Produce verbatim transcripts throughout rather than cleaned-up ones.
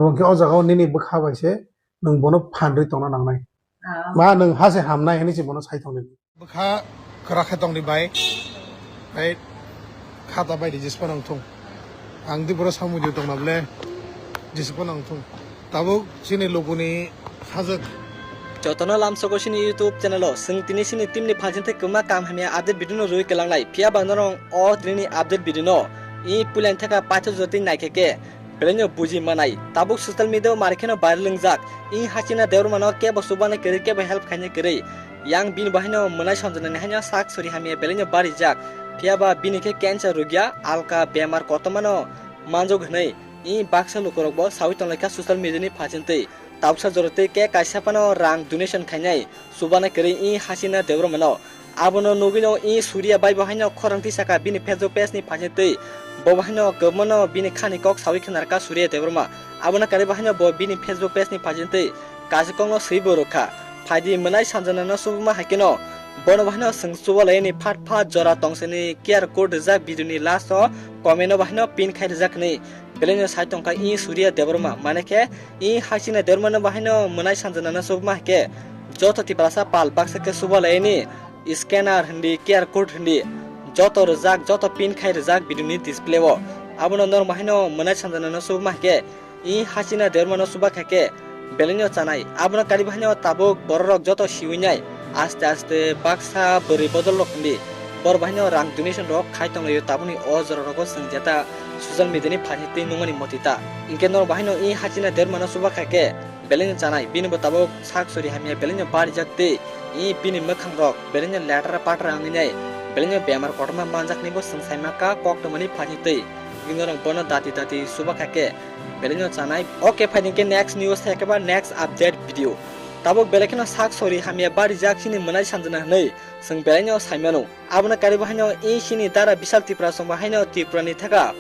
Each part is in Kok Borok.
Bo khe o jaga o nini bwkha bai se nwng bono phan rwi tongna nangnai. Ah. Ma nwng ha se hamnai hwnwi se bono sai tongdi. Bwkha kwrak khe tongdi bai. Bai khata bai di jispa nang thung. Ang di boro samung di tongna ble jispa nang thung. Tabuk chini lukuni sajak. Jotono lamsogo chini YouTube channel o. Chwng tini chini team ni phalsing tei kwbangma kam hamya update video no rwi kwlangnai. Phiya ba norok o tini ni update video no i puila ni thaka paithago jotoi naikhe khe belaino buji manai. Tabuk social media o mari kheno viral wngjak. I Hasina Debbarma no kebo chubana kwrwi, kebo help khaina kwrwi. Yang bini bo haino mwnai Sanjana ni haino sak suri hamya belaino barijak. Phiya ba bini khe cancer rwgya, alka bemar kotorma no manjak hwnwi i baksa lukurok bo sawi tonglaikha social media ni phalsing twi. Tabuksa jora twi khe kaisa phano rang donation khainai chubana kwrwi i Hasina Debbarma no. Abono nugwino i Suriya bai bo haino khorang twi saka bini Facebook page ni phalsing twi. Bo bo haino kwbangma no bini khani kok sawi khna rwkha Suriya Debbarma. Abono kwrwi bo haino bo bini Facebook page ni phalsing twi kaisa kokno swi bo rwkha. Phaidi mwnai Sanjana no chubuma hai kheno bono bo haino chwng chubalai ni phat phat jora tongsa ni Q R code rijak video ni last o comment o bo haino pin khai rijak hwnwi. Belaino sai tongkha i Suriya Debbarma, mane khe i Hasina Debbarma no bo haino mwnai Sanjana no chubuma hai khe joto Tiprasa pal baksa khe chubalai ni scanner hindi, Q R code hindi, joto rijak, joto pin khai rijak video ni display o. Abono norok bo haino mwnai Sanjana no chubuma hai khe i Hasina Debbarma no chuba kha khe belaino chanai. Abono kwrwi bo haino tabuk bororok joto siwi nai aste aste baksa bwrwi bodol rok hindi. Borok bo haino rang donation rok khai tonglaio tabukni o jora rogo chwng jeta social media ni phalsing twi nukmani motita. Hinkhe norok bo haino i Hasina Debbarma no chuba kha khe belaino chanai. Bini bo tabuk sak suri hamya belaino barijak twi i bini mwkhang rok belaino letara patra wngwi nai. Belaino bemar kotorma manjak hinwi bo chwng sai mankha kok tongmani phalsing twi. Bini norok bono dati dati chuba kha khe belaino chanai. Okay, phaidi khe next news hai khe ba next update video. Tabuk belai kheno sak sori hamya barijak chini mwnai Sanjana hwnwi chwng belaino sai mano. Abono kwrwi bo haino i chini dara Bishal Tripura chwng bo haino Tripura ni thaka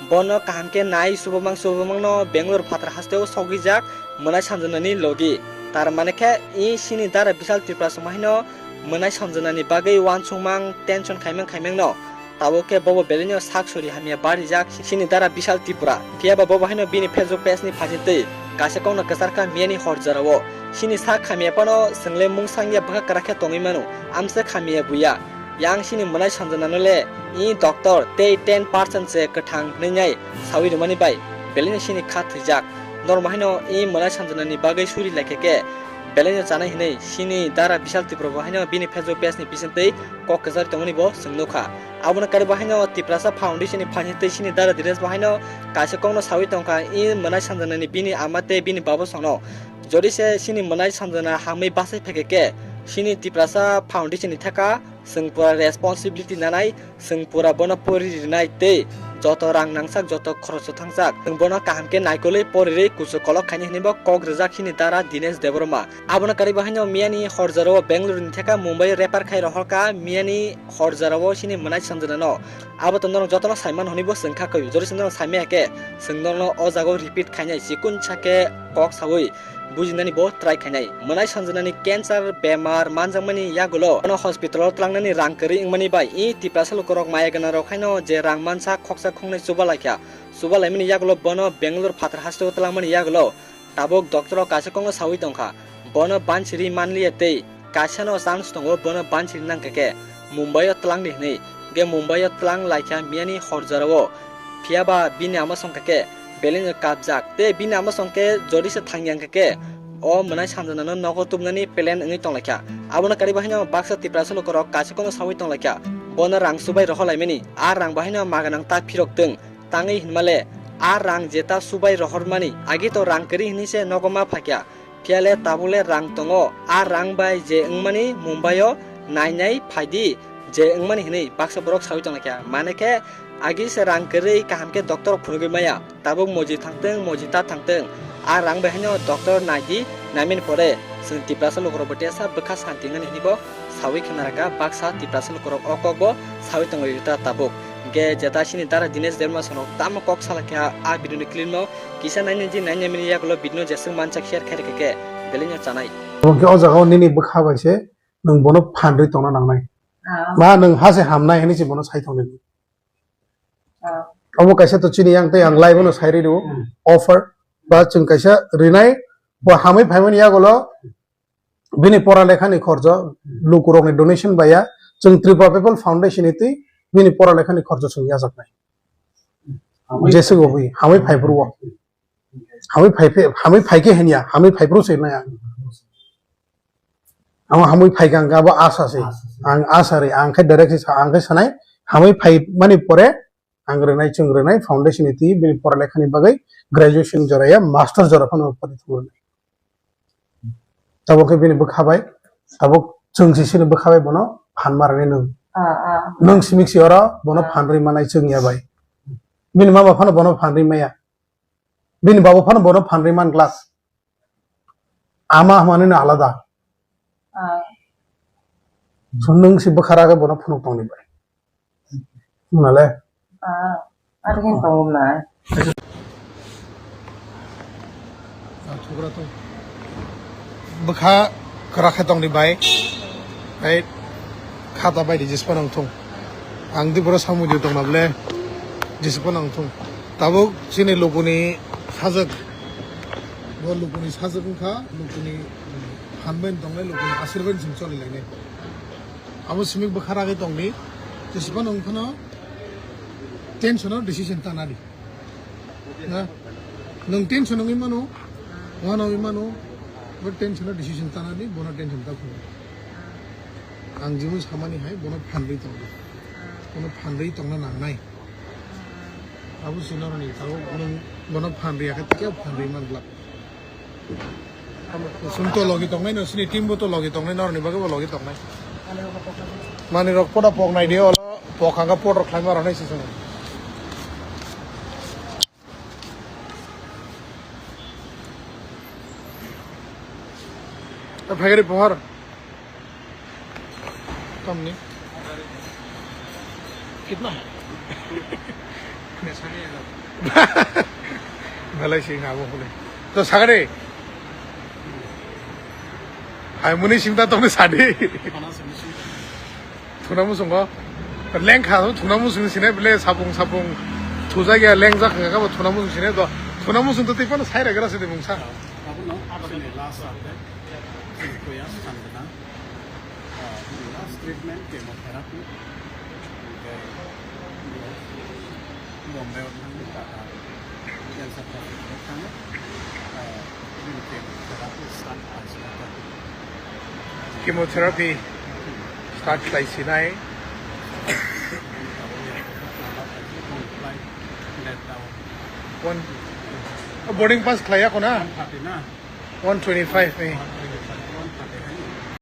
bono kaham khe nai chubamang chubamang no Bangalore phatar hasteo sogwijak mwnai Sanjana ni logi. Tar mane khe i chini dara Bishal Tripura chwng bo haino mwnai Sanjana ni bagwi uansukmang tension khaimang khaimang no. Tabuk khe bobo belaino sak sori hamya barijak chini dara Bishal Tripura. Phiya ba bobo haino bini Facebook page ni phalsing twi kaisa kokno kwchar kha miyani hor jorao. Chini sak hamya phano chwngle mung sangya bwkha kwrak khe tongwi mano, amswk hamya buya. Yang chini mwnai Sanjana no le i doctor tei ten percent se kwthang hwnwi nai sawi rwmani bai belaino chini kha thwijak. Norok bo haino i mwnai Sanjana ni bagwi suri laikha khe belaino chanai hwnwi chini dara Bishal Tripura bo haino bini Facebook page ni bising twi kok kwchar tongmani bo chwng nukha. Abono kwrwi bo haino Tiprasa Foundation ni phalsing twi chini dara Dinesh bo haino kaisa kokno sawi tongkha, i mwnai Sanjana ni bini ama tei bini baba songno. Jodi se chini mwnai Sanjana hamwi bachai phaikha khe chini Tiprasa Foundation ni thaka chwng pura responsibility nanai, chwng pura bono pori rinai tei joto rang nangsak, joto khoroch thangjak, chwng bono kaham khe naikolwi porirwi kuchuk kolok khainai hwnwi bo kok rijak chini dara Dinesh Debbarma. Abono kwrwi bo haino miyani hor jorao Bangalore ni theka Mumbai o refer khai rohorkha miyani hor jorao chini mwnai Sanjana no. Abo to norok jotono saiman hwnwi bo chwng kha koi. Jodi se norok saimaya khe chwng norokno o jagao repeat khainai chikun sa khe kok sawi bujinani bo try khainai. Mwnai Sanjana ni cancer bemar manjakmani yagulo bono hospital o twlangnani rang kwrwi wngmani bai i Tiprasa lukurok maya gwnang rok haino je rang mansa khoksa khoknai chuba laikha. Chuba laimani yagulo bono Bangalore phatar hasteo twlangmani yagulo tabuk doctor rok kaisa kokno sawi tongkha, bono bansiri manliya tei kaisano chance tongo bono bansiri nangkha khe Mumbai o twlangdi hwnwi. Ge Mumbai o twlang laikha miyani hor jorao. Phiya ba bini ama songkha khe belaino kapjak tei bini ama songkhe jodi se thangya wngkha khe o mwnai Sanjana no nogo tubunani plan wngwi tonglaikha. Abono kwrwi bo haino baksa Tiprasa lukurok kaisa kokno sawi tonglaikha, bono rang chubai rohor laimani, a rang bo haino maganang ta phirok twng. Tangwi hinmale, a rang jeta chubai rohormani, agi to rang kwrwi hinwi se nogo ma phaikha. Phiyale tabukle rang tongo, a rang bai je wngmani Mumbai o nainai phaidi, je wngmani hinwi baksa borok sawi tonglaikha. Mane khe agi se rang kwrwi kaham khe doctor phunugwi maya. Tabuk moji thangtwng, moji ta thangtwng, a rang bai haino doctor naidi, naimani pore chwng Tiprasa lukurok bo tesa bwkha santi wngnani hinwi bo sawi khna rwkha baksa Tiprasa lukurok o kok bo sawi tongo ta tabuk. Hwnkhe jeta chini dara Dinesh Debbarma songno tamo kok salakha a video ni clip no kisa nainani di nainani yagulo video no jeswk mansak share khai rwkha khe belaino chanai. Omo khe o jaga o nini bwkha bai se nwng bono phan rwi tongna nangnai. Ah. Ma nwng ha se hamnai hinwi se bono sai tongnai. Ah. Omo kaisa to chini yang tei ang live no sai rwi rw offer. Ba chwng kaisa rinai, bo hamwi phaimani yagulo bini pora lekhani khorjo, lukurokni donation baiya, chwng Tripura People Foundation ni twi bini pora lekhani khorjo chwng yajaknai. Hamwi Jese phai- gobwi, hamwi phaiphuru o. Hamwi phai phe-, hamwi phaikhe hinya, hamwi phaiphuru se naya. Ang hamwi phaikha ang abo asa se. Asa se. Ang asa re, ang khe direct se sa, ang khe sanai, hamwi phaimani pore, ang rwnai, chwng rwnai foundation ni twi bini pora lekhani bagwi graduation joraya, master jora phano pori thwngwi rwnai. Tabuk khe bini bwkha bai, tabuk chwng sisini bwkha bai bono phan ma rwnai nwng. Ah, ah. Nwng simi si oro bono Ah. phan rwi manai chwng ya bai. Bini mama phano bono phan rwi maya. Bini babo phano bono phan rwi man glak. Ama hwnmani no alada. Ah. So nwng si bwkha ragwi bono phunuk tongdi bai. Nale? Ah, ano khe tong na. Bwkha kwrak khe tongdi bai. Bai khata bai di jispa nang thung. Ang di boro samung di tong na ble jispa nang thung. Tabuk chini lukuni sajak. Bo lukuni sajak wngkha, lukuni phan bai tongnai, lukuni asirbai chwng choli lainai. Abo simi bwkha ragwi tongdi. Jispa nang phano tension o decision tanadi. Na? Nwng tension wngwi mano, wano wngwi mano, bo tension o decision tanadi, bono tension ta phungo. Ang jibon samani hai, bono phanrwi tongdi. Bono phanrwi tongna nangnai. Abo se noroni tabuk nwng bono phanrwi yakhe tei kebo phanrwi man glak. Chwng to logi tongnai no, sini team bo to logi tongnai, noroni bagwi bo logi tongnai. Mani rok poda pok nai di, olo pok hangka pot rok khlaima rok nai se chwng. Phagari pohor. Tamni? Kitna hai? Belai sing abo hole. To sagare. Hai muni singta tongni sadi. Thuna musungo. Lengkha thuna musung sine bele sapung sapung. Thuja ya lengjak kha bo thuna musung sine do. Thuna musung to tipano sai ragra sidi mungsa. Abono aboni last update. Koya sanjana. Ah, last treatment chemotherapy. Hingke Bombay o thangwi Tata Cancer Hospital o thangwi, ah, bini chemotherapy start khlaisina. Chemotherapy start khlaisinai. One, boarding pass khlaiya khuna? One twenty-five ni.